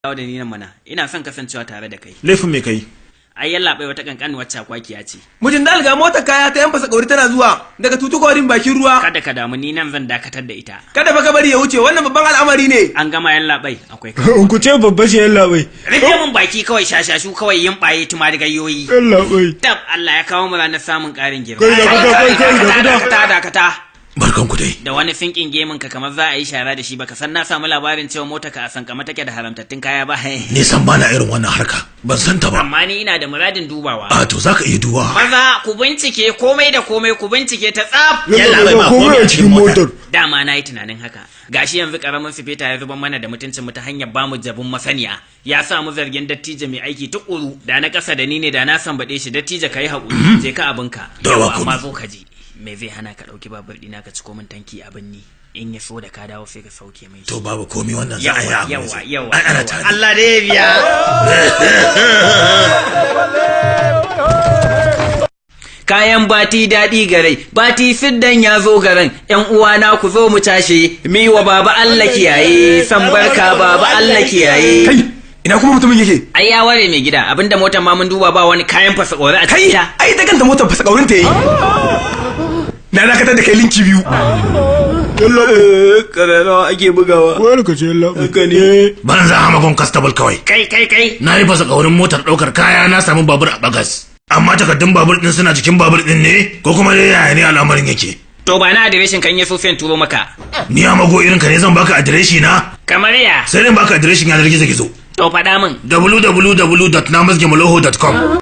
Dawo da ni nan mana, ina son kasancewa tare da kai. Laifin me kai? Ai yallaɓai, wata kankanuwar cakwakiya ce. Mijin dalga, motar kaya ta yan fasa kauri tana zuwa daga Tutukorin bakin ruwa. Kada ka damu, ni nan zan dakatar da ita. Kada fa ka bari ya wuce, wannan babban al'amari ne. An gama yallaɓai, akwai ka. Ku ce babba ce, yallaɓai. Rufe mun baki kawai, shashashu kawai, yin baye tuma da gayyoyi. Yallaɓai. Tab, Allah ya kawo mu ranar samun ƙarin girma. Kai da kuda, kai, kai da kuda. Dakata, dakata. Barkan ku dai. Da wani finkin gemin ka kamar za a yi shara da shi, baka san na samu labarin cewa mota ka a sankama take da haramtattun kaya ba? Ni san bana irin wannan harka, ban san ta ba. Amma ni ina da muradin dubawa. A to, zaka iya duba. Maza ku bincike komai da komai, ku bincike ta tsaf. Yallaɓai, ba komai a cikin motar. Dama na yi tunanin haka. Gashi yanzu karamin sifeta ya zubar mana da mutuncin mu ta hanyar bamu jabun masaniya, ya sa mu zargin dattijo mai aiki tukuru. Da na kasa da ni ne, da na sambaɗe shi. Dattijo, ka yi haƙuri, je ka abinka. Da ba Yawwa, amma komai. zo ka ji, me zai hana ka ɗauki babur ɗina ka ciko min tanki abin ni? In ya so da ka dawo sai ka sauke mai shi. To, babu komai, wannan za a yi Yawa. abu. Yawa, yawa. Ai ana Yawa. tare. Allah da ya biya. Kayan bati daɗi garai, bati siddan ya zo garin. Yan uwana, ku zo mu cashe mi wa baba. Allah kiyaye, san barka baba, Allah kiyaye. Kai, ina kuma mutumin yake? Ai ya ware mai gida, abinda motar ma mun duba, ba wani kayan fasa ƙori a Kai, cikin ta. ai ta kanta motar fasa kaurin ta yayi. Na dakatar da kai linki biyu. Yallaɓai. Kararrawa ake bugawa. Wayar ka ce, yallaɓai. Haka ne. Banza, hamagon constable kawai. Kai, kai, kai. Na yi fasa kaurin motar ɗaukar kaya, na samu babur a bagas, amma takardun babur din suna jikin babur din ne, ko kuma dai yaya ne al'amarin yake? To, ba na adireshin kan yaso sai in turo maka. Ni amago irin ka ne zan baka adireshi na? Kamar ya? Sai dai in baka adireshin yanar gizo gizo. To, faɗa min. www.namasgemaloho.com.